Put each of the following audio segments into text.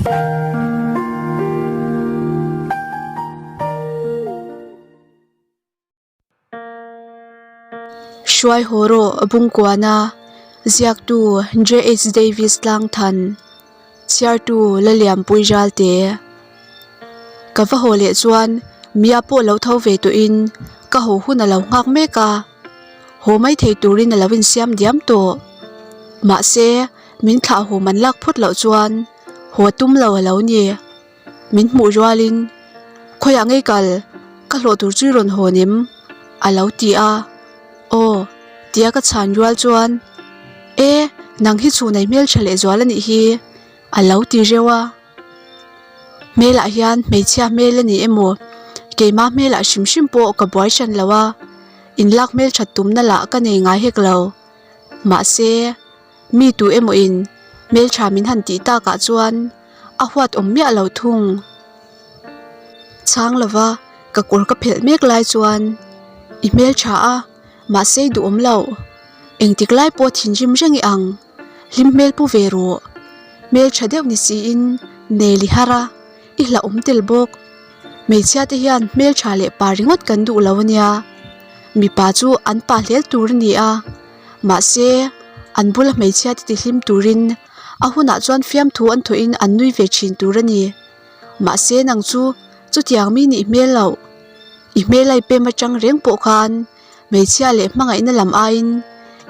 Hruai haw rawh Bungkuana, ziaktu JH Davis Tlangthan, chhiartu Laliampui Ralte. Ka va haw leh chuan Mia pawh lo tho ve tawhin ka haw hun a lo nghak mek a, haw mai thei turin a lo insiam diam tawh. Mahse, min thlah haw man lak phawt loh chuan haw tum lo a lo ni. Min hmuh rualin, Khawiah ngei kal, ka hlawh tur chu i rawn hawn em? a lo ti a. Aw, tia ka chhan rual chuan, E, nang hi chhunei hmeltha lehzual a nih hi, a lo ti reuh a. Hmelah hian hmeichhia hmel a ni emaw, keimah hmelah hrim hrim pawh ka buai hran lo a, inlak hmelthat tumna lah ka nei ngai hek lo. Mahse, mi tu emaw in hmeltha min han tih takah chuan a huat awm miah lo thung. Chhang lova ka kawr ka phelh mek lai chuan i hmeltha a, mahse i duhawm loh. Engtik lai pawh thinrim reng i ang. Hlim hmel pu ve rawh. Hmel tha deuh ni siin nel i har a, i hlauhawm tel bawk. Hmeichhia te hian hmel tha leh pa ringawt kan duh lo ania. Mipa chu an pa hlel tur a ni a, mahse an bula hmeichhia te ti hlim turin a hunah chuan fiamthu an thawhin an nui ve thin tur a ni. Mahse nang chu chutiang mi nih hmel loh. I hmel a i pem atang reng pawh khan Hmeichhia leh hmangaihna lam aiin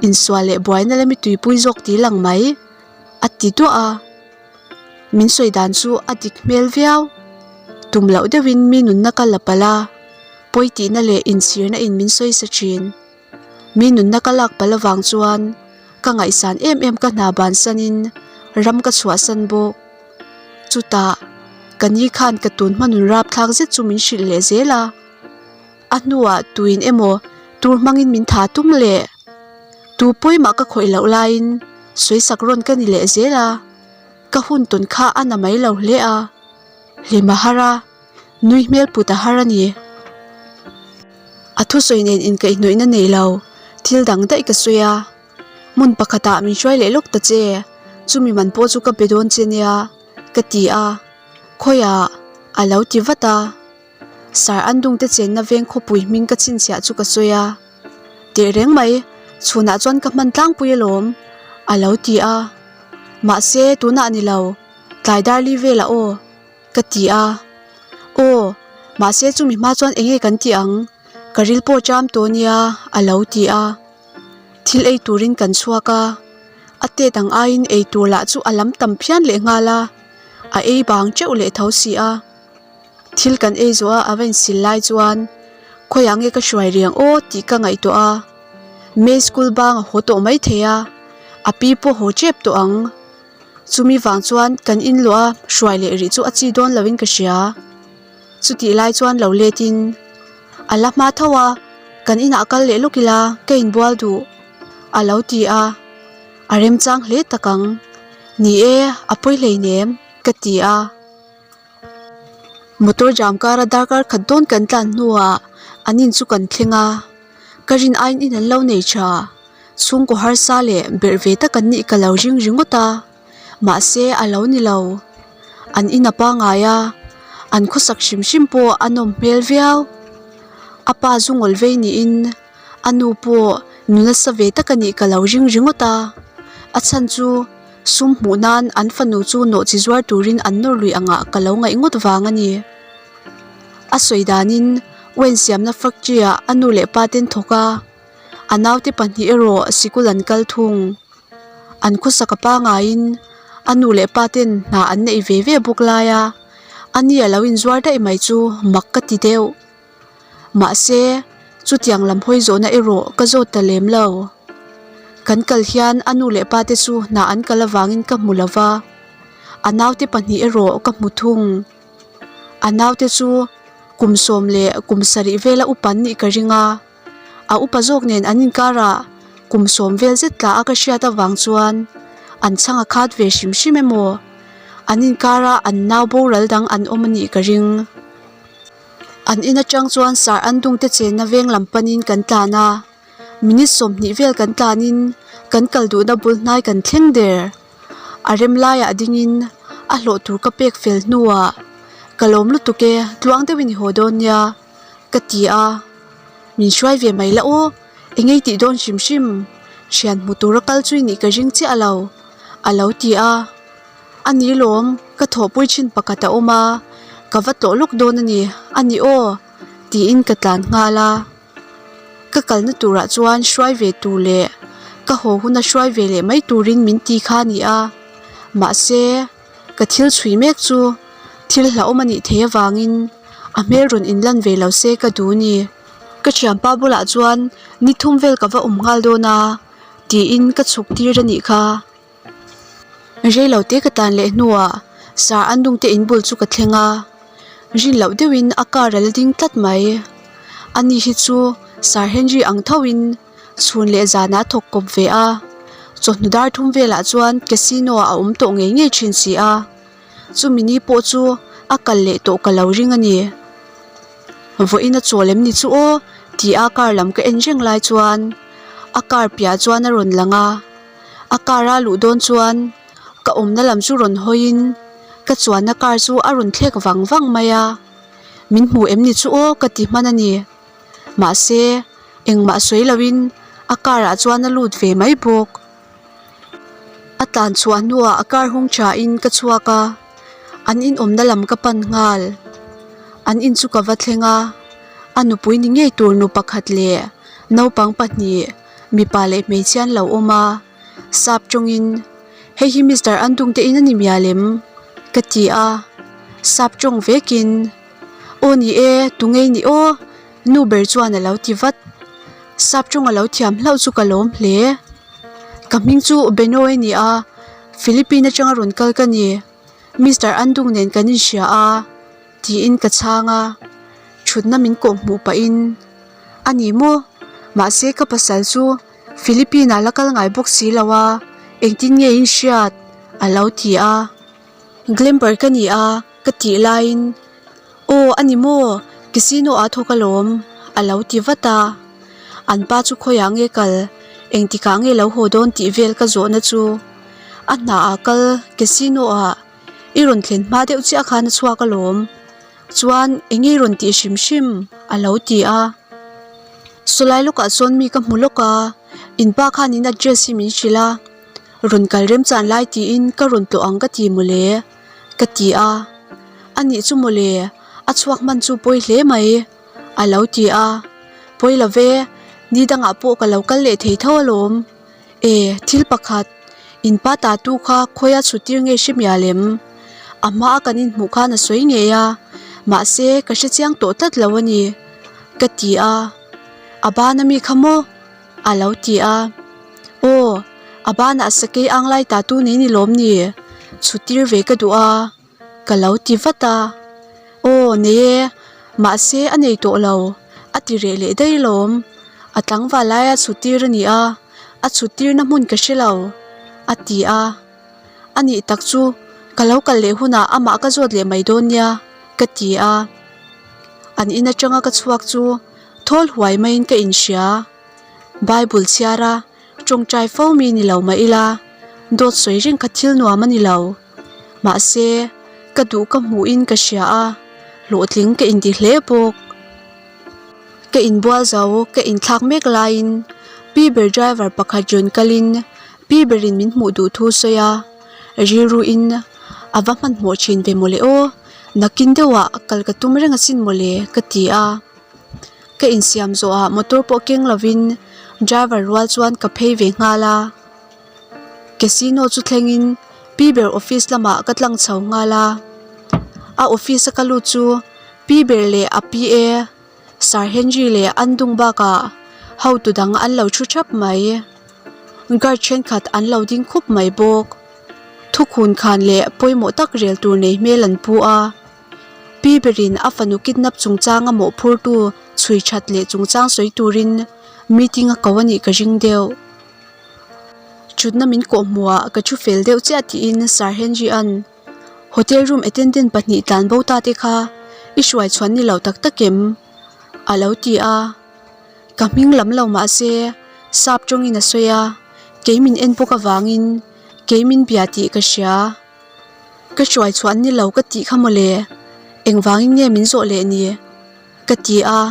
insual leh buaina lami tuipui zawk ti lang mai, a ti duah a. Min sawi dan chu a dik hmel viau. Tum loh deuhin mi nunna ka la palh a, pawi tihna leh inchhirna in min sawi sa thin. Mi nunna ka lak palh avang chuan ka ngaihsan em em ka hna bansanin ram ka chhuahsan bawk. Chutah, ka ni khan ka tun hmanun rapthlak zet chu min hrilh leh zel a. A hnuah tuin emaw tur hmangin min tha tum leh tu pawimah ka khawih loh laiin sawisak rawn ka ni leh zel a, ka hun tawn kha a na mai lo hle a, hlim a har a, nui hmel put a har a ni. A thusawi nen inkaihhnawihna nei lo thil dang daih ka sawi a, hmun pakhatah min hruai leh lawk ta che, chumi man pawh chu ka be dawn che nia ka ti a, khawiah a lo ti vat a. Sir an dungte chenna veng khawpui hming ka chhinchhiah chu ka sawi a, Tehreng mai, chhunah chuan ka hman tlangpui alawm, a lo ti a. Mahse, tunah ni lo, tlai dar li velah aw, ka ti a. Aw, mahse chumi hma chuan eng nge kan tih ang, ka ril pawh cham tawh nia, a lo ti a. Thil ei turin kan chhuak a, a tet ang aiin ei tur lah chu a lam tam phian lehnghal a, a ei bang teuh leh tho si a. Thil kan ei zawh a a va insil lai chuan khawiah nge ka hruai riang aw tih ka ngaihtuah a, May school bang a haw tawh mai thei a, a pi pawh haw tep tawh ang. Chumi vang chuan kan inluah a hruai leh rih chu a chi dawn loin ka hria. Chutih lai chuan lo let in a la hma tho a, kan inah kal leh lawk ila ka inbual duh a lo ti a, a remchang hle tak ang. Ni e, a pawi hleinem ka ti a. Motor jam kara darkar khat dawn kan tlan hnuah an in chu kan thleng a, ka rin aiin in an lo nei tha. Chhungkaw harsa leh berh ve tak an nih ka lo ring ringawt a, mahse a lo ni lo. An in a pangai a, an khawsak hrim hrim pawh a nawm hmel viau. A pa zu ngawl vei niin a nu pawh nu nasa ve tak a nih ka lo ring ringawt a, a chhan chu. Sum hmuh nan an fanu chu nawhchi zuar turin an nawr lui angah ka lo ngaih ngawt vang a ni. A sawi danin Wayne siamna factory ah a nu leh pa ten thawk a, a naute pahnih erawh sikul an kal thung. An khawsak a pangaiin a nu leh pa ten hna an neih ve ve bawk lai a, a ni a lo inzuar daih mai chu mak ka ti deuh. Mahse, chutiang lam hawi zawhna erawh ka zawt ta lem lo. Kan kal hian a nu leh pa te chu hna an kal avangin ka hmu lo va, a naute pahnih erawh ka hmu thung. A naute chu kum sawm leh kum sarih vela upa an nih ka ring a, a upa zawk nen an inkarah kum sawm vel zet tla a ka hriat avang chuan an chhang a khat ve hrim hrim emaw, an inkarah an nau boral dang an awm a nih ka ring. An in atang chuan sar an dungte chenna veng lam panin kan tlan a, minute sawmhnih vel kan tlanin kan kal duhna bul hnai kan thleng der. A rem laiah dingin A hlawh tur ka pek fel hnuah ka lawm lutuk e, tluang deuhin i haw dawn nia ka ti a. Min hruai ve mai la aw, eng ei tih dawn hrim hrim, thian hmu tura kal chu i nih ka ring chiah lo a lo ti a. A ni lawm, ka thawhpui thin pakhat a awm a, ka va tlawh lawk dawn a ni, a ni aw tiin ka tlan nghal a. Ka kalna turah chuan hruai ve tur leh ka haw huna hruai ve leh mai turin min ti kha a ni a, mahse ka thil chhui mek chu thil hlauhawm a nih theih avangin a hmel rawn inlan ve lo se ka duh ni. Ka thianpa bulah chuan ni thum vel ka va awm nghal dawn a tiin ka chhuk tir a nih kha. Reilo te ka tan leh hnuah sar an dung te in bul chu ka thleng a, rin loh deuhin a car a la ding tlat mai. Ani hi chu Sir Henry ang thoin chhun leh zanah a thawk kawp ve a, chawhnu dar thum velah chuan casino ah a awm tawh ngei ngei thin si a, chumi ni pawh chu a kal leh tawh ka lo ring a ni. Vawiin a chawl em ni chu aw tih a car lam ka en reng lai chuan a car piah chuan a rawn lang a. A car a luh dawn chuan ka awmna lam chu rawn hawiin ka chuanna car chu a rawn thlek vang vang mai a, min hmu em ni chu aw ka ti hman a ni. Mahse, engmah sawi loin a car ah chuan a lut ve mai bawk. A tlan chhuah hnuah a car hung thain ka chhuak a, an in awmna lam ka pan nghal. An in chu ka va thleng a, a nupui ni ngei tur nu pakhat leh naupang pahnih, Mipa leh hmeichhia an lo awm a, sap tawngin, Hei hi Mister Andung te in a ni mial em? ka ti a, sap tawng vekin, Aw ni e, tungei ni aw? Nu ber chuan a lo ti vat. Sap tawng a lo thiam hlauh chu ka lawm hle. Ka hming chu Benoy a ni a, Philippine atanga rawn kal ka ni. Mister Andung nen kan inhria a. Tiin ka chhang a, thutna min kawh hmuh pahin, A ni maw? Mahse ka pasal chu Philippine ah la kal ngai bawk si lo a, engtin nge in hriat? a lo ti a. Glamber ka ni a ka tih laiin, Aw a ni maw? Casino ah thawk alawm a lo ti vat a. An pa chu khawiah nge kal, engtikah nge lo haw dawn tih vel ka zawhna chu a hna ah kal casino ah I rawn thlen hma deuh chiah khan a chhuak alawm. Chuan eng nge i rawn tih hrim hrim? a lo ti a. Sawlai lawkah chuan mi ka hmu lawk a, in pa khan in address hi min hrilh a, rawn kal remchan lai tiin ka rawn tlawh ang ka ti mawle ka ti a. A nih chu mawle, a chhuak hman chu pawi hle mai a lo ti a. Pawi lo ve, ni dangah pawh ka lo kal leh thei tho alawm. E, thil pakhat, in pa tatu kha khawia chhutir nge hre mial em? A hmaa kan inhmuh khan a sawi ngei a, mahse ka hre chiang tawh tlat lo a ni, ka ti a. A bana mi kha maw? A lo ti a. Aw, a banah sakei ang lai tatu nei ni lawm ni? Chhutir ve ka duh a. Ka lo ti vat a, Aw nei e, mahse a nei tawh lo, a ti reh leh daih lawm. A tlangval laia chhuttir a ni a, a chhuttirna hmun ka hre lo, a ti a. A nih tak chu ka lo kal leh hunah amah ka zawt leh mai dawn nia, ka ti a. An in atanga ka chhuak chu thawl huai maiin ka inhria. Bible chhiara tawngtai fo mi ni lo mah ila, dawt sawi reng kha thil nuam a ni lo. Mahse, ka duh ka hmuhin ka hria a, hlawhtling ka inti hle bawk. Ka inbual zo, ka inthlak mek laiin Pi ber driver pakhat rawn kalin Pi berin min hmuh duh thu sawi a, rilruin a va hmanhmawh thin ve mawle aw, nakin deuhah kal ka tum reng asin mawle ka ti a. Ka insiam zawhah motor pawh keng lovin driver rual chuan ka phei ve nghal a. Casino chu thlengin pi ber office lamah ka tlang chho nghal a, a office a ka lut chu pi ber leh a PA Sir Henry leh an dung bakah hotu dang an lo thu thap mai. Guard thenkhat an lo ding khup mai bawk. Thukhun khan leh pawimawh tak rel tur nei hmel an pu a, pi berin a fanu kidnap chungchanga mawhphurtu chhui that leh chungchang sawi turin meeting a ko a nih ka ring deuh. Thutna min kawh hmuhah ka thu fel deuh chiah tiin Sir Henry an hotel room attendant pahnih tlan bo ta te kha i hruai chhuan ni lo tak tak em? a lo ti a, ka hming lam lo mah se sap tawngin a sawi a, kei min en bawk avangin kei min bia tih ka hria. Ka hruai chhuah ni lo ka tih kha mawle, engvangin nge min zawh leh ni? Ka ti a,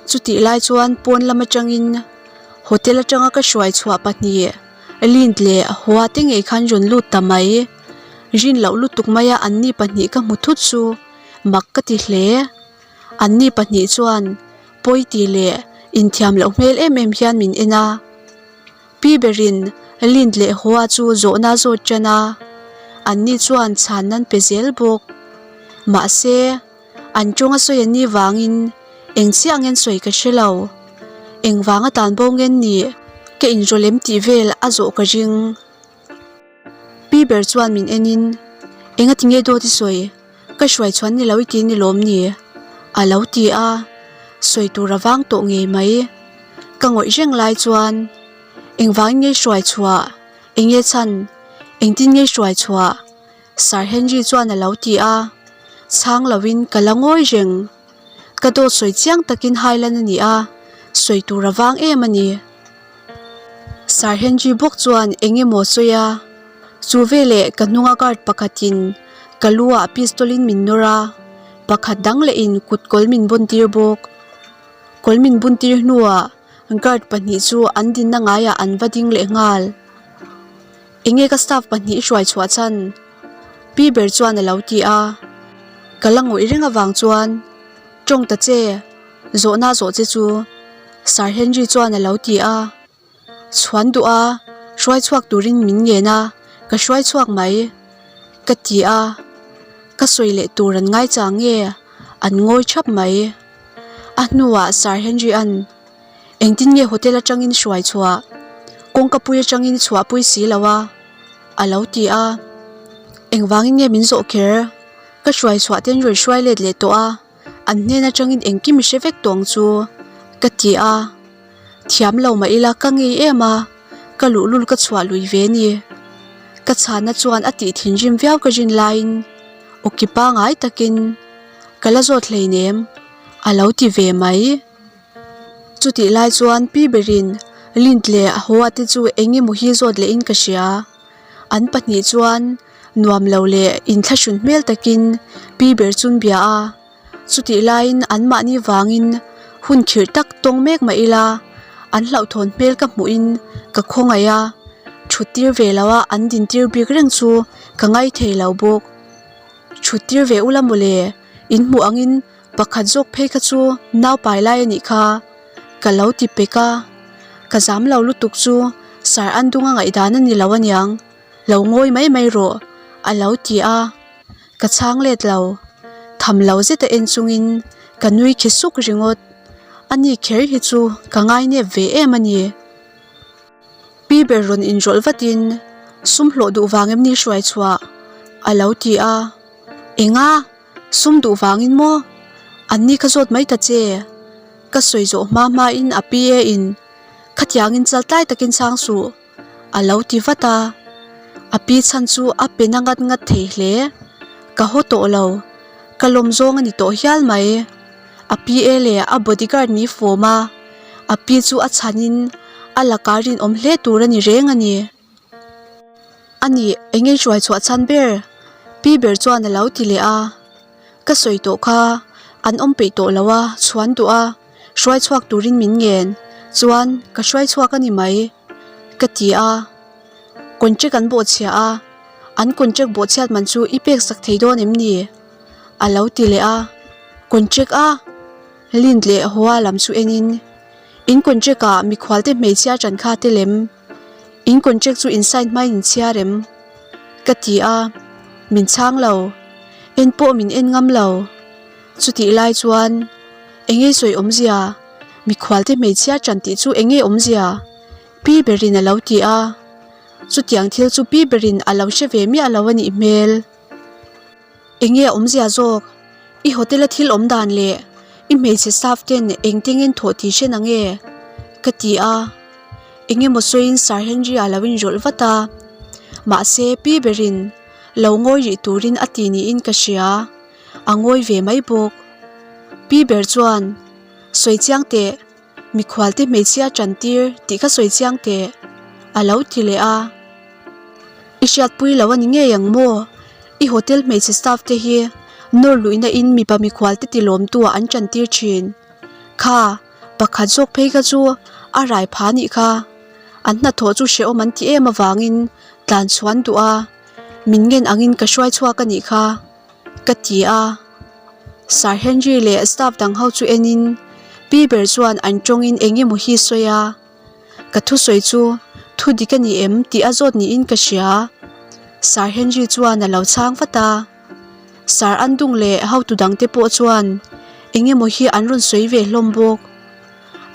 chutih lai chuan pawn lam atangin hotel atanga ka hruai chhuah pahnih Lind leh Hoa te ngei khan rawn lut ta mai. Rin loh lutuk maia anni pahnih ka hmu thut chu mak ka ti hle. Anni pahnih chuan pawi ti leh inthiam loh hmel em em hian min en a. Pi berin Lind leh Hoa chu zawhna zawt tan a, anni chuan chhan nan pe zel bawk. Mahse, an tawnga sawi an nih vangin eng chiah ngen sawi ka hre lo. Engvanga tan bo ngen nih ka inrawlh em tih vel a zawh ka ring. Pi ber chuan min enin, Engati nge dawt i sawi? Ka hruai chhuan ni lo i ti ni lawm ni? A lo ti a, sawi tur a vang tawh ngei mai. Ka ngawih reng lai chuan, Engvangin nge hruai chhuah? Enge chhan? Engtin nge hruai chhuah? Sir Henry chuan a lo ti a, chhang loin ka la ngawi reng. Ka dawt sawi chiang takin hailan a ni a, sawi tur a vang em a ni. Sir Henry bawk chuan eng emaw sawi a, chu veleh ka hnunga guard pakhatin ka lu ah pistol in min nawr a, pakhat dang leh in kut kawl min bun tir bawk. Kawl min bun tir hnuah guard pahnih chu an dinna ngaiah an va ding leh nghal. Enge ka staff pahnih i hruai chhuah chhan? Pi ber chuan a lo ti a, ka la ngawih reng avang chuan tawng ta che. Zawhna zawh che chu Sir Henry chuan a lo ti a, chhuan duh a, hruai chhuak turin min ngen a, ka hruai chhuak mai ka ti a, ka sawi leh tur an ngai chang nge an ngawi thap mai. A hnuah Sir Henry an engtin nge hotel atangin hruai chhuah, kawngka pui atangin chhuah pui si lo a a lo ti a, engvangin nge min zawh kher, ka hruai chhuah ten rawn hruai let leh tawh a. An hnen atangin engkim i hre vek tawng chu ka ti a, thiam lo mah ila ka ngei em a, ka luhlul ka chhuah lui ve ni. Ka chhana chuan a tih thinrim viau ka rin laiin awki pangai takin ka la zawt hleinem a lo ti ve mai. Chutih lai chuan pi berin Lint leh a haw te chu eng emaw hi zawt lehin ka hria. An pahnih chuan nuam lo leh inthlahrun hmel takin pi ber chun bia a, chutih laiin anmahni vangin hun khirh tak tawng mek mah ila an hlauhthawn hmel ka hmuhin ka khawngaih a, thut tir ve lo a an din tir bik reng chu ka ngaithei lo bawk. Thut tir ve ula mawle, in hmuh angin Pakhat zawk phei kha chu nau pai lai a nih kha, ka lo ti pek a, ka zam lo lutuk chu Sir Andunga ngaihdan a ni lo aniang, lo ngawi mai mai rawh a lo ti a, ka chhang let lo, tham lo zeta en chungin ka nui khi suk ringawt, ani kher hi chu ka ngainep ve em a ni. Pi ber rawn inrawlh vatin sum hlawh duh vang em ni hruai chhuah a lo ti a, Enga? Sum duh vangin maw? An ni kha zawt mai ta che. Ka sawi zawh hma hmain a PA in khatiangin chal tlai takin chhang suh a lo ti vat a. A pi chhan chu a pe na ngat ngat thei hle. Ka haw tawh lo. Ka lawm zawng a ni tawh hial mai. A PA leh a bodyguard ni fawm a, a pi chu a chhanin a lakah rinawm hle tur a ni reng a ni. A nih, eng nge hruai chhuah chhan ber? Pi ber chuan a lo ti leh a. Ka sawi tawh kha, an awm peih tawh lo a, chhuan duh a, hruai chhuak turin min ngen, chuan ka hruai chhuak a ni mai, ka ti a. Contract an bawhchhia a, an contract bawhchhiat man chu i pek sak thei dawn em ni? A lo ti leh a. Contract a? Lind leh Hoa lam chu enin, In contract ah mikhualte hmeichhia ṭan kha te lem. In contract chu in sign hmain in chhiar em? Ka ti a, min chhang lo. En pawh min en ngam lo. Chutih lai chuan eng nge sawi awmzia? Mikhualte hmeichhia ṭan tih chu eng nge awmzia? Pi berin a lo ti a. Chutiang thil chu pi berin a lo hre ve miah lo a nih hmel. Eng nge awmzia zawk? I hotel a thil awm dan leh i hmeichhe staff ten eng teng in thawh tih hre na nge? Ka ti a. Eng emaw sawiin Sir Henry a lo inrawlh vat a. Mahse pi berin lo ngawi rih turin a ti niin ka hria. A ngawi ve mai bawk. Pi ber chuan, Sawi chiang teh, mikhual te hmeichhia tan tir tih kha sawi chiang teh, a lo ti leh a. I hriatpui lo a ni ngei ang maw? I hotel hmeichhe staff te hi nawr luihna in mipa mikhual te tilawmtu ah an tan tir thin. Kha, pakhat zawk phei kha chu a rai pha nih kha. An hnathawh chu hrehawm an ti em avangin tlan chhuan duh a, min ngen angin ka hruai chhuak a nih kha, ka ti a. Sir Henry leh staff dang ho chu enin pi ber chuan an tawngin eng emaw hi sawi a. Ka thusawi chu thu dik a ni em tih a zawt niin ka hria. Sir Henry chuan a lo chhang vat a. Sir Andung leh hotu dangte pawh chuan eng emaw hi an rawn sawi ve hlawm bawk.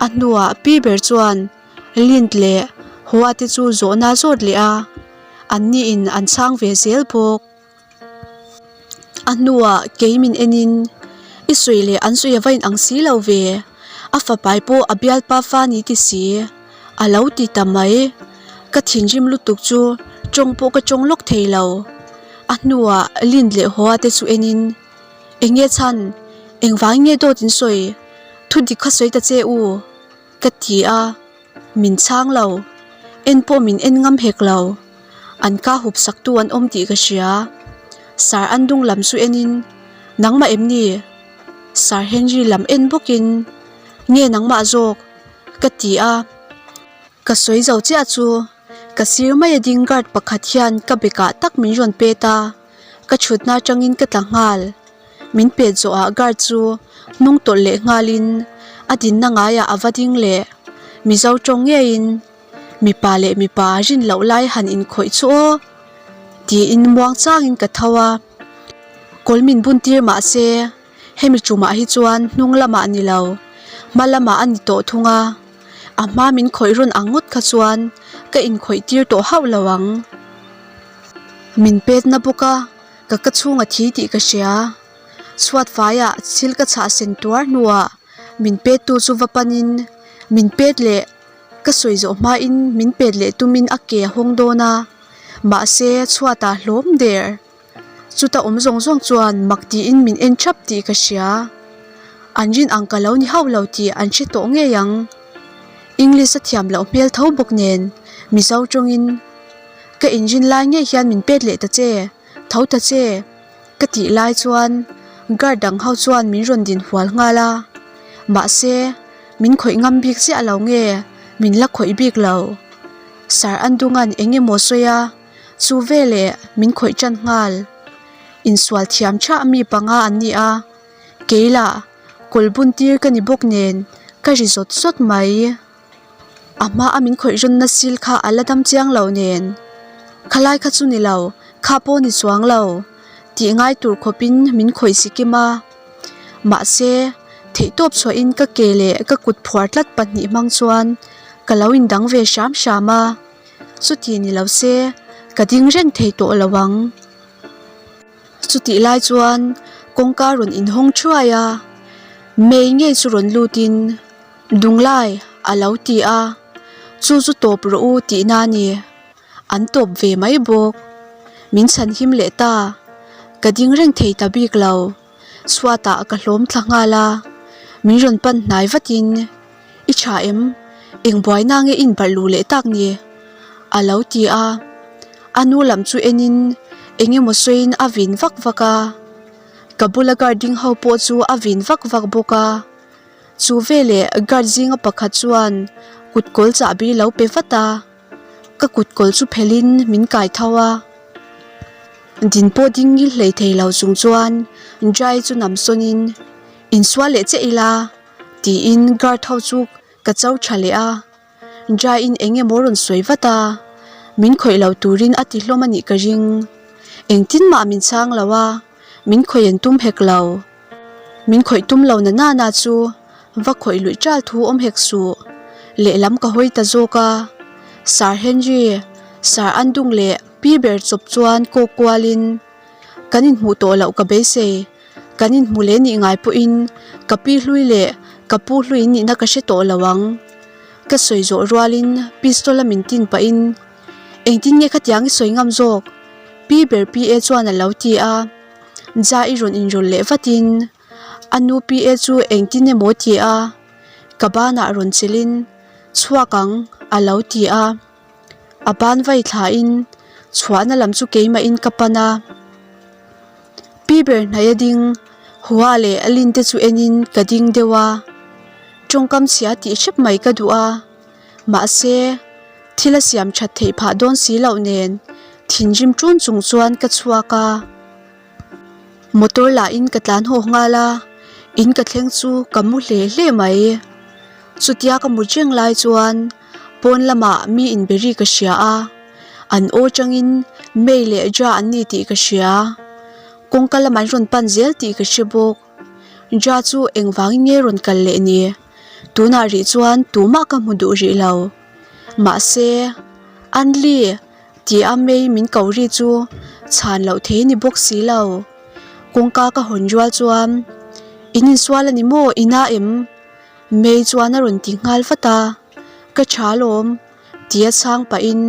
A hnuah pi ber chuan Lint leh Hoa te chu zawhna zawt leh a, anniin an chhang ve zel bawk. A hnuah kei min enin, I sawi leh an sawi a va inang si lo ve, a fapai pawh a bialpa fa ni ti si, a lo ti ta mai. Ka thinrim lutuk chu tawng pawh ka tawng lawk thei lo. A hnuah Lin leh Hoa te chu enin, Eng nge chhan? Engvangin nge dawt in sawi? Thu dik kha sawi ta che u, ka ti a. Min chhang lo. En pawh min en ngam hek lo. An ka hup sak tu an awm tih ka hria. Sir an dung lam chu enin, Nangmah em ni? Sir Henry lam en bawkin, Nge nangmah zawk? ka ti a. Ka sawi zo chiah chu ka sir mai a ding guard pakhat hian ka bekah tak min rawn pet a, ka thutna atangin ka tla nghal. Min pet zawhah guard chu hnung tawlh leh nghalin a dinna ngaiah a va ding leh. Mizo tawng ngeiin mipa leh mipa rin loh lai han inkhawih chu aw tiin muang changin ka tho a. Kawl min bun tir mah se hemi tumah hi chuan hnung lamah ni lo hma lamah a ni tawh thung a. A hma min khawih rawn ang ngawt kha chuan ka inkhawih tir tawh hauh lo ang. Min petna bawk a. Ka ka chhung a thi tih ka hria. Chhuat faiah thil ka chhah sen tuar hnuah min pettu chu va panin min pet leh ka sawi zawh hmain min pet leh tumin a ke a hawng dawn a, mahse chhuatah hlawm der. Chuta awm zawng zawng chuan mak tiin min en thap tih ka hria. An rin ang ka lo ni hauh lo tih an hre tawh ngei ang. English a thiam loh hmel tho bawk nen Mizo tawngin ka inrin lai ngei hian min pet leh ta che. Tho ta che, ka tih lai chuan guard dang ho chuan min rawn din hual nghal a, mahse min khawih ngam bik chiah lo nge min la khawih bik lo. Sir Andunga'n eng emaw sawi a, chu veleh min khawih tan nghal. Insual thiam thah mi panga an ni a, kei lah kawl bun tir ka ni bawk nen ka ri zawt zawt mai. A hma a min khawih rawnna sil kha a la dam chiang lo nen. Khalai kha chu ni lo, kha pawh ni chuang lo tih ngai tur khawpin min khawih si kim a. Mahse, theihtawp chhuahin ka ke leh ka kut phuar tlat pahnih hmang chuan ka lo indang ve hram hram a. Chuti ni lo se, ka ding reng thei tawh lo ang. Chutih lai chuan kawngka rawn inhawng thuai a, May ngei chu rawn lutin Dunglai a lo ti a, chu chu tawp rawh u tihna a ni. An tawp ve mai bawk. Min chhan him leh ta. Ka ding reng thei ta bik lo. Chhuatah ka hlawm thla nghal a, min rawn pan hnai vatin, I tha em? Eng buaina nge in barh luh leh tak ni? A lo ti a. A nu lam chu enin eng emaw sawiin a vin vak vak a. Ka bula guard ding ho pawh chu a vin vak vak bawk a. Chu veleh guard zinga pakhat chuan kut kawl chahbi lo pe vat a, ka kut kawl chu phelhin min kai tho a. Din pawh ding ngil hlei thei lo chung chuan Jai chu nam sawnin, Insual leh che ila tiin guard ho chu ka cho tha leh a. Jaiin eng emaw rawn sawi vat a, min khawih lo turin a ti hlawm a nih ka ring. Engtin mah min chhang lo a, min khawih an tum hek lo. Min khawih tum lo na nana chu va khawih luih ṭal thu awm hek suh. Lehlam ka hawi ta zawk a, Sir Henry, Sir Andung leh Pi ber chawp chuan kawk kualin kan inhmuh tawh loh ka beisei. Kan inhmu leh nih ngai pawhin ka pi hlui leh ka pu hlui nihna ka hre tawh lo ang. Ka sawi zawh rualin pistol a min tin pahin Engtin nge khatiang i sawi ngam zawk? Pi ber PA chuan a lo ti a. Ja i rawn inrawlh leh vatin a nu PA chu engtin emaw ti a, ka banah rawn chelhin chhuak ang a lo ti a. A ban vai thlain chhuahna lam chu keimahin ka pan a. Pi ber hnaih a ding, Hua leh a lin te chu enin ka ding deuh a, tawngkam chhia tih hrep mai ka duh a, mahse thil a siam that theih phah dawn si loh nen thinrim ṭun chung chuan ka chhuak a. Motor lahin ka tlan haw nghal a, in ka thleng chu ka mu hle hle mai. Chutia ka mut reng lai chuan pawn lamah mi inbe ri ka hria a, an aw tangin May leh Ja an ni tih ka hria. Kawngka lamah an rawn pan zel tih ka hre bawk. Ja chu engvangin nge rawn kal leh ni? Tunah rih chuan tumah ka hmu duh rih lo. Mahse, Anli! Ti a May min ko ri chu chhan loh thei ni bawk si lo. Kawngka ka hawn rual chuan, In insual a ni maw? I na em? May chuan a rawn ti nghal vat a, Ka tha alawm ti a chhang pahin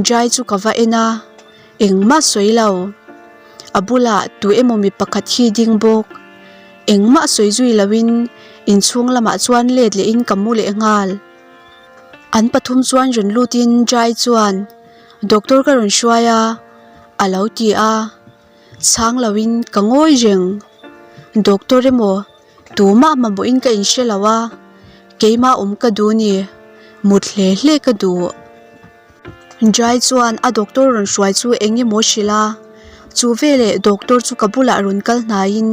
Jai chu ka va en a, engmah sawi lo. A bulah tu emaw mi pakhat hi ding bawk. Engmah sawi zui loin inchhung lamah chuan let lehin ka mu leh nghal. An pathum chuan rawn lutin Jai chuan doctor ka rawn hruai a, a lo ti a, chhang loin ka ngawi reng. Doctor emaw tumah mamawhin ka inhre lo a, keimah awm ka duh ni, mut hle hle ka duh. Jai chuan a doctor rawn hruai chu eng emaw hrilh a, chu veleh doctor chu ka bulah rawn kal hnaiin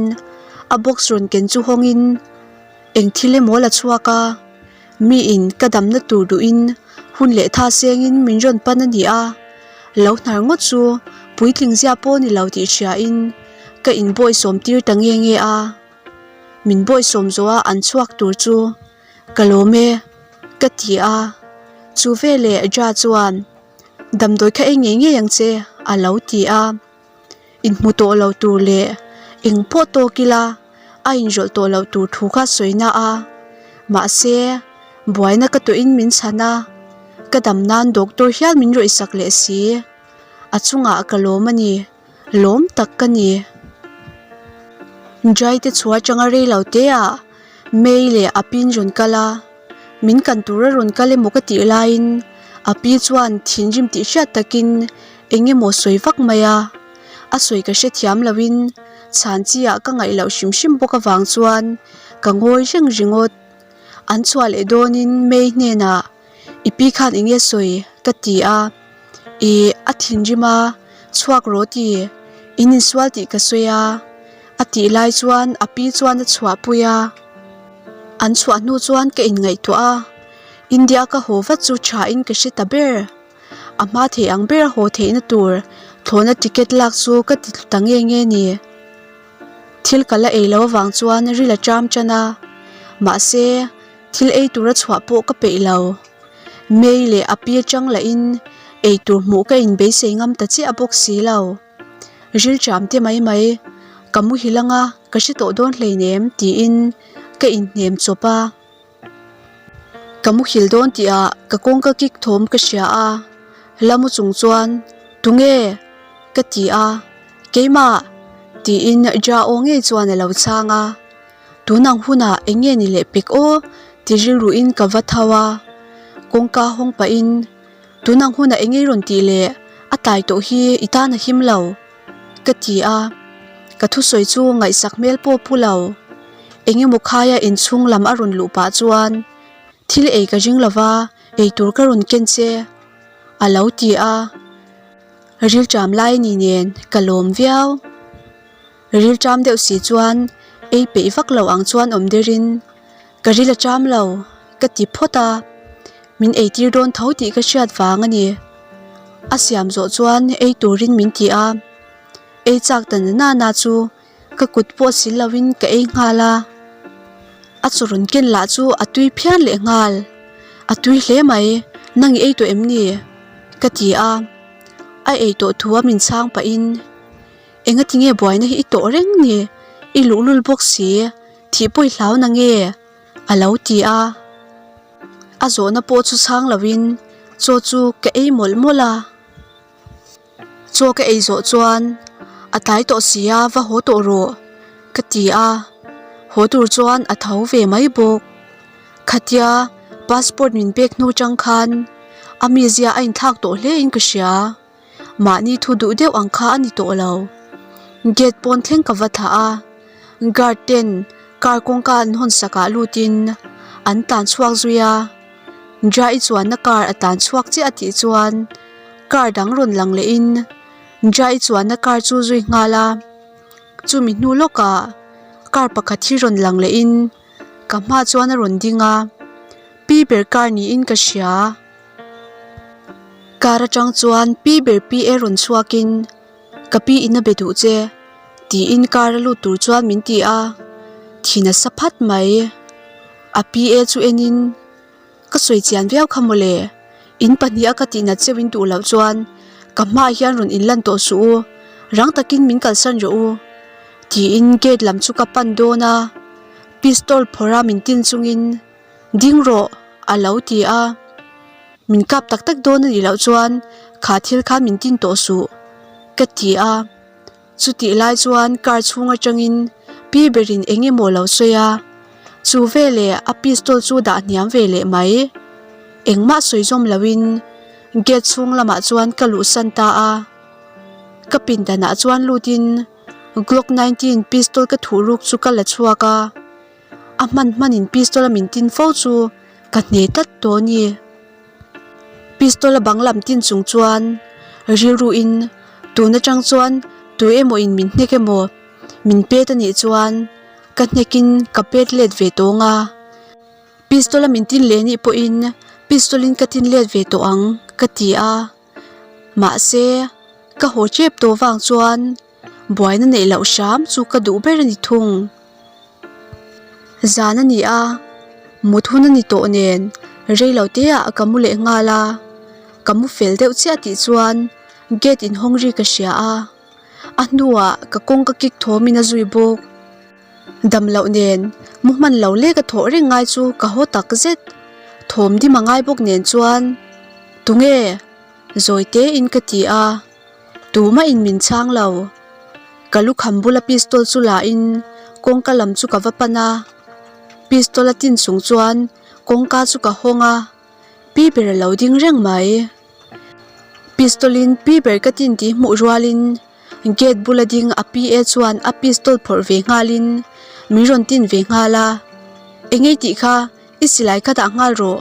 a box rawn ken chu hawngin eng thil emaw la chhuak a. Miin ka damna tur duhin hun leh tha sengin min rawn pan a ni a, lo hnar ngawt chu puitling zia pawh ni lo tih hriain ka inbawisawm tir ta nge nge a. Min bawisawm zawh a an chhuak tur chu ka lawm e ka ti a, chu veleh Ja chuan damdawi kha ei ngei ngei ang che a lo ti a. Inhmu tawh lo tur leh eng pawh tawk ila a inrawlh tawh loh tur thu kha sawi na a, mahse buaina ka tawhin min chhan a, ka dam nan doctor hial min rawih sak leh si, a chungah ka lawm a ni, lawm tak ka ni. Jai te chhuah atanga rei lo te ah May leh a pin rawn kal a, min kan tura rawn kal emaw ka tih laiin a pi chuan thinrim tih hriat takin eng emaw sawi vak mai a, a sawi ka hrethiam loin chhan chi ah ka ngaih loh hrim hrim bawk avang chuan ka ngawi reng ringawt. An chhuah leh dawnin May hnenah i pi khan eng nge sawi ka ti a, ih a thinrim a, chhuak rawh ti, in insual tih ka sawi a, a tih lai chuan a pi chuan a chhuahpui a, an chhuah hnu chuan ka inngaihtuah a, India ka haw vat chu tha in ka hre ta ber. A hma theih ang ber a haw theihna tur thlawhna ticket lak chu ka ti tlu ta nge nge ni. Thil ka la ei lo avang chuan ril a ṭam ṭan a, mahse thil ei tura chhuah pawh ka peih lo. May leh a pi aṭang lahin ei tur hmuh ka inbeisei ngam ta chiah bawk si lo. Ril ṭam te mai mai, ka muhil anga ka hre tawh dawn hleinem tiin ka inhnem chawp a. Ka muhil dawn tihah ka kawngka kik thawm ka hria a, la mu chung chuan Tunge? ka ti a, Keimah! tiin Ja aw ngei chuan a lo chhang a, Tunang hunah eng nge ni leh pek aw? ti rilruin ka va tho a, kawngka hawng pahin Tunang hunah eng nge i rawn tih leh a tlai tawh hi i tan a him lo. Ka ti a, ka thusawi chu ngaihsak hmel pawh pu lo. Eng emaw khaia inchhung lam a rawn luh pah chuan thil ei ka ring lo va, ei tur ka rawn ken che a lo ti a. Rilṭam lai ni nen ka lawm viau. Rilṭam deuh si chuan ei peih vak lo ang chuan awm derin ka ril a ṭam lo ka ti phawt a, min eitir dawn tho tih ka hriat vang a ni. A siam zawh chuan ei turin min ti a, ei chak ta na na chu ka kut pawh sil lovin ka ei nghal a, a chaw rawn ken lah chu a tui phian leh nghal, a tui hle mai, nang i ei tawh em ni? ka ti a, a ei tawh thu a min chhang pahin Engati nge buaina hi i tawh reng ni? I luhlul bawk si, thih pawh i hlau na nge? A lo ti a. A zawhna pawh chu chhang lovin chaw chu ka ei mawlh mawlh a. Chaw ka ei zawh chuan a tlai tawh si a, va haw tawh rawh ka ti a. Haw tur chuan a tho ve mai bawk. Khatia passport min pek hnu chang khan a mizia a inthlak tawh hle in ka hria. Mahni thu duh deuh ang kha a ni tawh lo. Gate pawn thleng ka va thlah a, guard ten car kawngka an hawn sak ah lut in an tlan chhuak zui a, Jai chuanna car a tlan chhuak chiah a tih chuan car dang rawn lang leh in Jai chuanna car chu zui nghal a, chumi hnu lawkah car pakhat hi rawn lang leh in ka hma chuan a rawn ding a, pi ber car niin ka hria. Car atang chuan pi ber pi e rawn chhuak in ka pi in a be duh che tiin car a lut tur chuan min ti a, thi nasa phat mai. A pi e chu en in ka sawi chian viau kha mawle, in pahniha ka tih nat cheuh in duh loh chuan ka hmaah hian rawn in lan tawh suh u, rang takin min kalsan rawh u tiin gate lam chu ka pan dawn a, pistol phawrh a min tin chungin. Ding rawh, a lo ti a. Min kap tak tak dawn a nih loh chuan kha thil khan min tin tawh suh, ka ti a. Chutih lai chuan car chhung atangin pi berin eng emaw lo sawi a. Chu veleh a pistol chu dah hniam ve leh mai. Engmah sawi zawm loin gate chhung lamah chuan ka luhsan ta a. Ka pindanah chuan lutin Glock 19 pistol ka thuh ruk chu ka la chhuak a. A hman hmanin pistol a min tin fo chu ka hne tlat tawh a ni. Pistol a bang lam tin chung chuan rilruin tun atang chuan tu emaw in min hnek emaw min pet a nih chuan ka hnekin ka pet let ve tawng a. Pistol a min tin leh nih pawhin pistol in ka tin let ve tawh ang ka ti a. Mahse ka haw tep tawh vang chuan. Buaina neih loh hram chu ka duh ber a ni thung. Zan a ni a, mut hun a ni tawh nen rei lo te ah ka mu leh nghal a, ka mu fel deuh chiah tih chuan gate inhawng ri ka hria a, a hnuah ka kawng ka kik thawmin a zui bawk. Dam loh nen mu hman lo lek a thawh reng ngai chu ka haw tak zet, thawm dim a ngai bawk nen chuan tunge zawi tein ka ti a. Tumah in min chhang lo. Ka lukham bula pistol chu la in kawngka lam chu ka va pan a. Pistol a tin chung chuan kawngka chu ka hawng a, pi ber a lo ding reng mai. Pistol in pi ber ka tin tih hmuh rual in gate bula ding a PA chuan a pistol phawrh ve nghal in min rawn tin ve nghal a. Engei tih kha i silai kha dah nghal rawh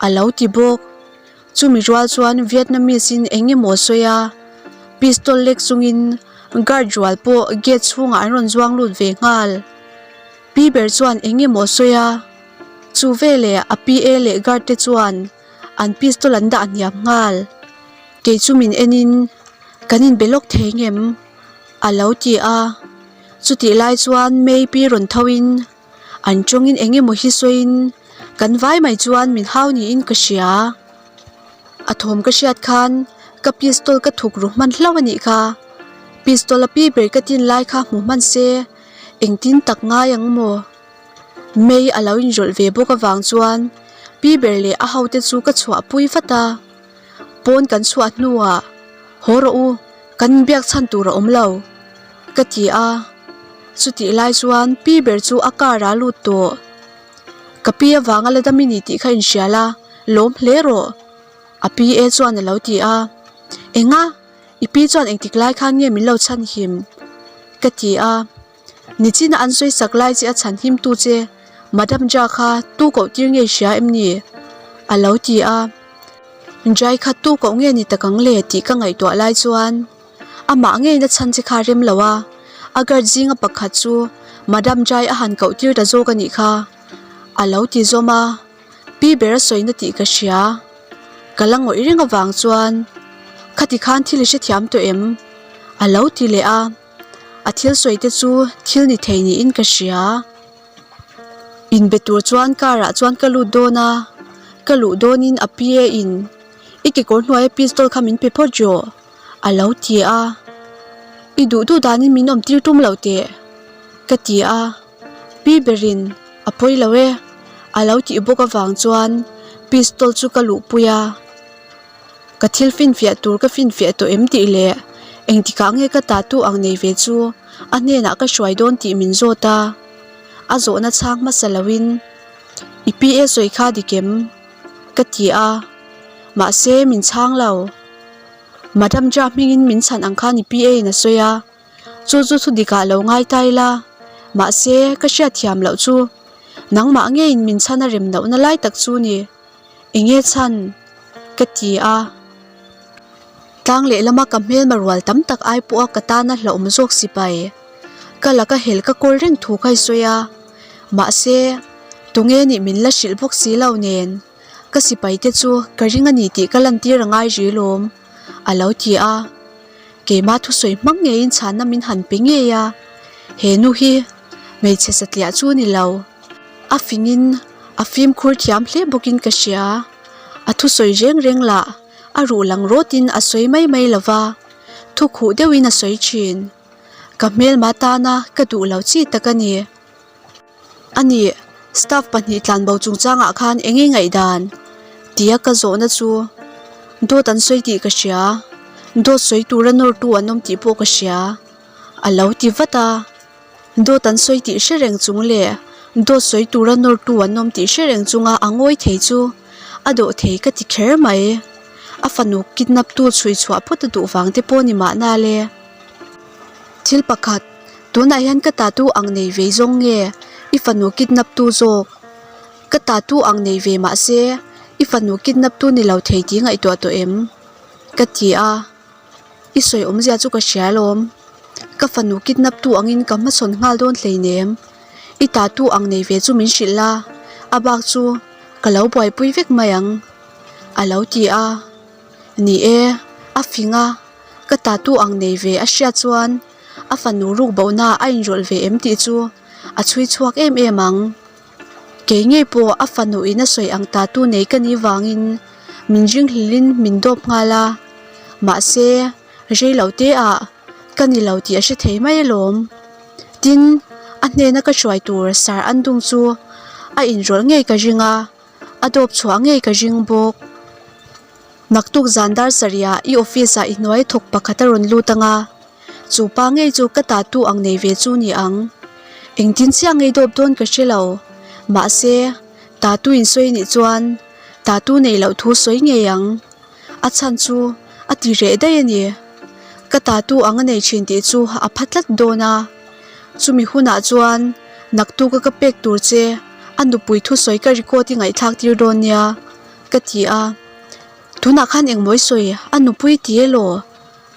a lo ti bawk. Chumi rual chuan Vietnamese in eng emaw sawi a, pistol lek chungin guard rual pawh gate chhungah an rawn zuang lut ve nghal. Pi ber chuan eng emaw sawi a, chu veleh a PA leh guard te chuan an pistol an dah hniam nghal. Kei chu min enin kan inbe lawk thei ngem? a lo ti a, chutih lai chuan May pi rawn tho in An tawngin eng emaw hi sawiin kan vai mai chuan min hau niin ka hria. A thawm ka hriat khan ka pistol ka thuk ru hman hlauh a nih kha. Pistol a pi ber ka tin lai kha hmu hman se engtin tak ngai ang maw? Mei a lo inrawlh ve bawk avang chuan pi ber leh a hote chu ka chhuah pui vat a. Pawn kan chhuah hnuah haw rawh u, kan inbiak chhan tur a awm lo ka ti a. Chutih lai chuan pi ber chu a car ah a lut tawh. Ka pi avanga la dam i ni tih kha inhria la, lawm hle rawh a pi e chuan a lo ti a. Enga? I pi chuan engtik lai khan nge min lo chhan him? ka ti a. Nichina an sawi sak lai che a chhan him tu che Madam Jha kha tu koh tir nge hria em ni? a lo ti a. Jai kha tu koh nge ni tak ang le tih ka ngaihtuah lai chuan amah ngeina chhan che kha rem lo a, a guard zinga pakhat chu Madam Jai a han koh tir ta zawk a nih kha a lo ti zawm a, pi ber a sawina tih ka hria. Ka la ngawih reng avang chuan khati khan thil i hrethiam tawh em? a lo ti leh a, a thil sawi te chu thil ni thei niin ka hria. Inbe tur chuan car ah chuan ka lut dawn a, ka luh dawnin a PA in i kekawr hnuaia pistol kha min pe phawt rawh a lo ti a, i duh duh danin min awm tir tum lo teh ka ti a, pi berin a pawi lo e a lo tih bawk avang chuan pistol chu ka luhpui a. Ka thil finfiah tur ka finfiah tawh em tih leh engtikah nge ka tattoo ang nei ve chu a hnenah ka hruai dawn tih min zawt a, a zawhna chhang hmasa loin i PA sawi kha dik em? ka ti a, mahse min chhang lo. Madam Jha hmingin min chhan ang khan i PA in a sawi a. Chu chu thu dikah lo ngai ta ila, mahse ka hriatthiam loh chu nangmah ngeiin min chhan a rem lohna lai tak chu ni. Enge chhan? Ka ti a. Tlang lehlama ka hmelma rual tam tak ai pawha ka tana hlauhawm zawk sipai. Ka laka hel ka kawl reng thu kha i sawi a. Mahse, tunge nih min la hrilh bawk si lo nen, ka sipai te chu ka ring a ni tih ka lantir a ngai ri lawm, a lo ti a. Keimah thusawi hmang ngeiin chhanna min han pe ngei a, he nu hi hmeichhe satliah chu ni lo. A fingin a fimkhur thiam hle bawkin ka hria. A thusawi reng reng lah a ruh lang rawtin a sawi mai mai lo va, thu khuh deuhin a sawi thin. Ka hmelma tana ka duh lo chi tak a ni. A nih, staff pahnih tlanbo chungchangah khan eng nge ngaihdan? tia ka zawhna chu dawt an sawi tih ka hria, dawt sawi tura nawrtu an awm tih pawh ka hria, a lo ti vat a. Dawt an sawi tih hre reng chung leh dawt sawi tura nawrtu an awm tih hre reng chunga a ngawi thei chu a dawh thei ka ti kher mai. A fanu kidnap tu chhui chhuah phawt a duh vang te pawh ni mahna le. Thil pakhat, tunah hian ka tatu ang nei ve zawng nge i fanu kidnap tu zawk? Ka tatu ang nei ve mahse i fanu kidnap tu ni lo thei tih ngaihtuah tawh em? Ka ti a. I sawi awmzia chu ka hria alawm. Ka fanu kidnap tu angin ka hmasawn nghal dawn hleinem. I tatu ang nei ve chu min hrilh la, a bak chu ka lo buaipui vek mai ang, a lo ti a. Ni e, a fing a, ka tatu ang nei ve a hriat chuan a fanu ruk bohna a inrawlh ve em tih chu a chhui chhuak em em ang. Kei ngei pawh a fanu in a sawi ang tatu nei ka nih vangin min ringhlilin min dawp nghal a, mahse rei lo te ah ka ni lo tih a hre thei mai alawm. Tin, a hnena ka hruai tur sar an dung chu a inrawlh ngei ka ring a, a dawp chhuah ngei ka ring bawk. Naktuk zan dar sarihah i office ah i hnuai thawk pakhat a rawn lut ang a, chu pa ngei chu ka tatu ang nei ve chu ni ang. Engtin chiah ngei dawp dawn ka hre lo, mahse tatu in sawi nih chuan tatu nei loh thu sawi ngei ang. A chhan chu a ti reh daih a ni. Ka tatu ang a nei thin tih chu a pha tlat dawn a, chumi hunah chuan naktuk a ka pek tur che a nupui thusawi ka record i ngaihthlak tir dawn nia. Ka ti a, tunah khan engmawi sawi a nupui ti elaw?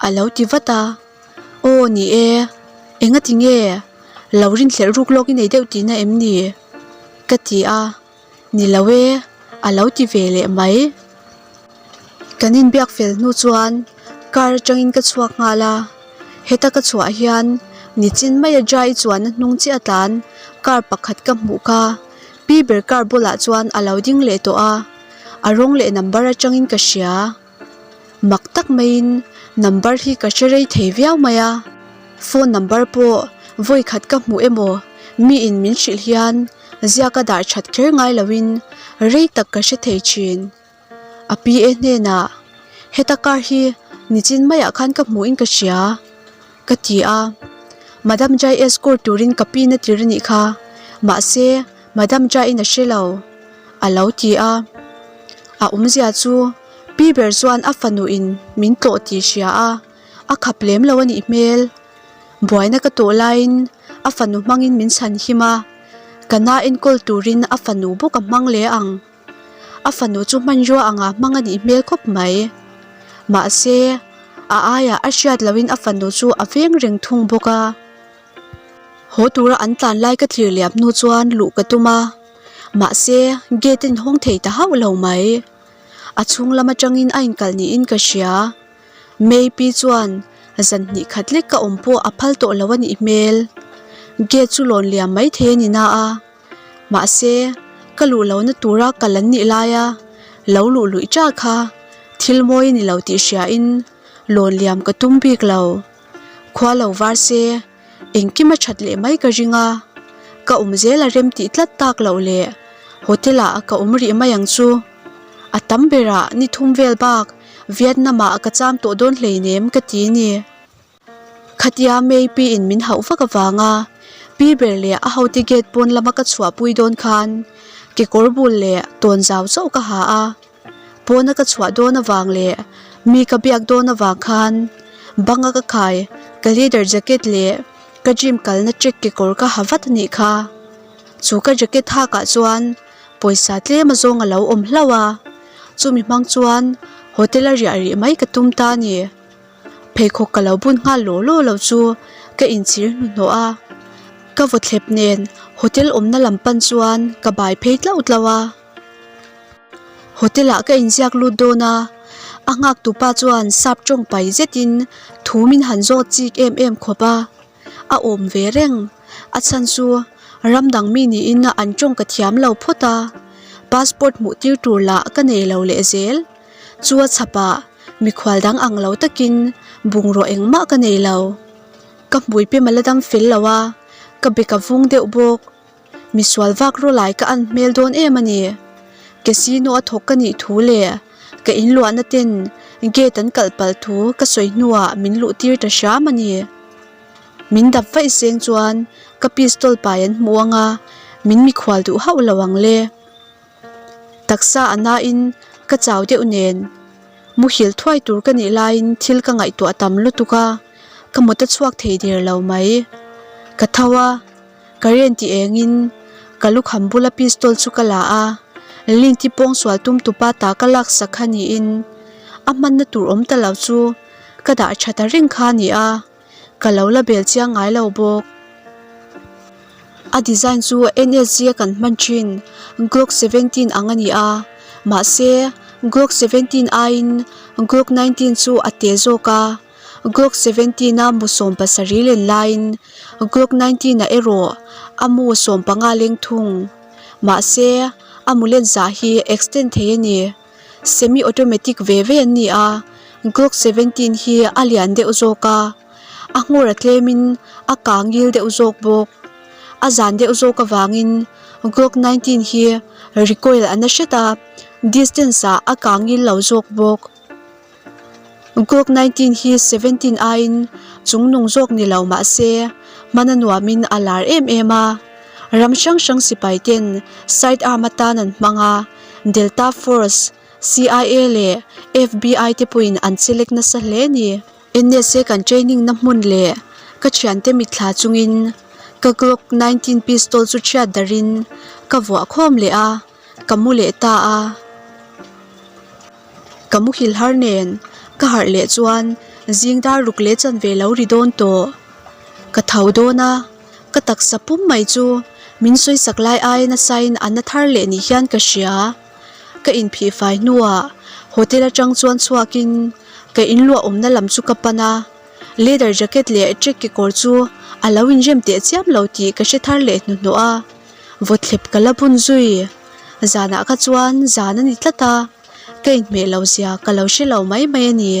A lo ti vat a, Aw ni e, enga ti nge? Lo rinhlelh ruk lawk i nei deuh tihna em ni? Ka ti a, Ni lo e, a lo ti ve leh mai. Kan inbiak fel hnu chuan car atangin ka chhuak nghal a, heta ka chhuah hian nichin maia Jai chuan a hnung chiah tlan car pakhat ka hmuh kha. Pi ber car bulah chuan a lo ding leh tawh a, a rawng leh number atangin ka hria. Mak tak maiin number hi ka hre rei thei viau mai a, phone number pawh vawi khat ka hmuh emaw miin min hrilh hian ziaka dah that kher ngai loin rei tak ka hre thei thin. A pi e hnenah, Heta car hi nichin maiah khan ka hmuhin ka hria, ka ti a. Madam Jai escort turin ka pi na tir a nih kha, mahse Madam Jai-in a hre lo, a lo ti a. A awmzia chu pi ber chuan a fanuin min tlawh tih hria a, a khap lem lo a nih hmel. Buaina ka tawh laiin a fanu hmangin min chhan him a, ka na enkawl turin a fanu bawk a hmang leh ang. A fanu chu hmanrua anga hmang a nih hmel khawp mai. Mahse, a aiah a hriat lohin a fanu chu a veng reng thung bawk a. Haw tura an tlan lai ka thlir liam hnu chuan luh ka tum a, mahse gate a inhawng thei ta hauh lo mai. A chhung lam atangin a inkalh niin ka hria. May pi chuan zan hnih khat lek ka awm pawh a phal tawh lo a nih hmel. Gate chu lawn liam mai thei a ni na a. Mahse, ka luh lohna tura kal an nih laia lo luh luih ṭah kha thil mawi a ni lo tih hriain lawn liam ka tum bik lo. Khua lo var se, engkim a ṭhat leh mai ka ring a, ka awm zel a rem tih tlat tak loh leh hotel ah ka awm rih mai ang chu. A tam berah ni thum vel bak Vietnam ah ka cham tawh dawn hleinem ka ti ni. Khatia May pi in min hauh vak avanga pi ber leh a hote gate pawn lama ka chhuahpui dawn khan kekawr bul leh tawn zau chauh ka ha a, pawna ka chhuah dawn avang leh mi ka biak dawn avang khan banga ka khai ka leather jacket leh. Ka gym kalna track kekawr ka ha vat a nih kha. Chu ka jacket hakah chuan pawisa tlem a zawng a lo awm hlauh a, chumi hmang chuan hotel a riah rih mai ka tum ta a ni. Pheikhawk ka lo bun nghal law law lo chu ka inchhir hnuhnawh a, ka vawthlep nen hotel awmna lam pan chuan ka bai phei tlauh tlauh a. Hotel ah ka inziak lut dawn a, a nghak tupa chuan sap tawng pai zetin thu min han zawt chik em em khawp a, a awm ve reng. A chhan chu ram dang mi niin an tawng ka thiam lo phawt a, passport hmuh tir tur lah ka nei lo leh zel. Chu a chhapah mikhual dang ang lo takin bungraw engmah ka nei lo. Ka hmui pem a la dam fel lo a, ka bek a vung deuh bawk. Misual vak rawlai ka an hmel dawn em a ni. Casino a thawk ka nih thu leh ka inluahna ten gate an kalh palh thu ka sawi hnuah min luh tir ta hram a ni. Min dap vaih seng chuan ka pistol pai an hmu ang a, min mikhual duh hauh lo ang le. Taksa a nain ka chau deuh nen muhil thuai tur ka nih laiin thil ka ngaihtuah tam lutuk a, ka mut a chhuak thei der lo mai. Ka tho a. Current ti engin ka lukham bula pistol chu ka la a, link ti pawng sual tum tupa ta ka laksak kha niin a hmanna tur awm ta lo chu ka dah tha ta reng kha a ni a, ka lo la bel chiang ngai lo bawk. A design chu NSG a kan hman thin Glock 17 ang a ni a, mahse Glock 17 aiin Glock 19 chu a te zawk a. Glock 17 a mu 70 len laiin Glock 19 ah erawh a mu 15 leng thung. Mahse, a mu len zah hi extend thei a ni. Semi automatic ve ve an ni a, Glock 17 hi a lian deuh zawk a, a nghawr a tlemin a kang ngil deuh zawk bawk. A zan deuh zawk avangin Glock 19 hi recoil a na hret a, distance ah a kang ngil lo zawk bawk. Glock 19 hi 17 aiin chungnung zawk ni lo mah se hmana nuamin a lar em em a. Ram hrang hrang sipai ten side arm atan an hmang a, Delta Force, CIA leh FBI te pawhin an chelek nasa hle a ni. NSA kan training na hmun leh ka thiante mitthla chungin ka Glock 19 pistol chu chhiat darin ka vuah khawm leh a. Ka mu leh ta a, ka muhil har nen ka harh leh chuan zing dar ruk leh chanve lo ri dawn tawh. Ka tho dawn a, ka taksa pum mai chu min sawisak lai ai nasa in a na thar leh ni hian ka hria. Ka inphih fai hnuah hotel atang chuan chhuak in ka inluah awmna lam chu ka pan a, leather jacket leh track kekawr chu a lo inrem teh chiam lo tih ka hre thar leh hnuhnawh a. Vawthlep ka la bun zui. Zanah kha chuan zan a ni tlat a, ka inhmeh lo zia ka lo hre lo mai mai a ni.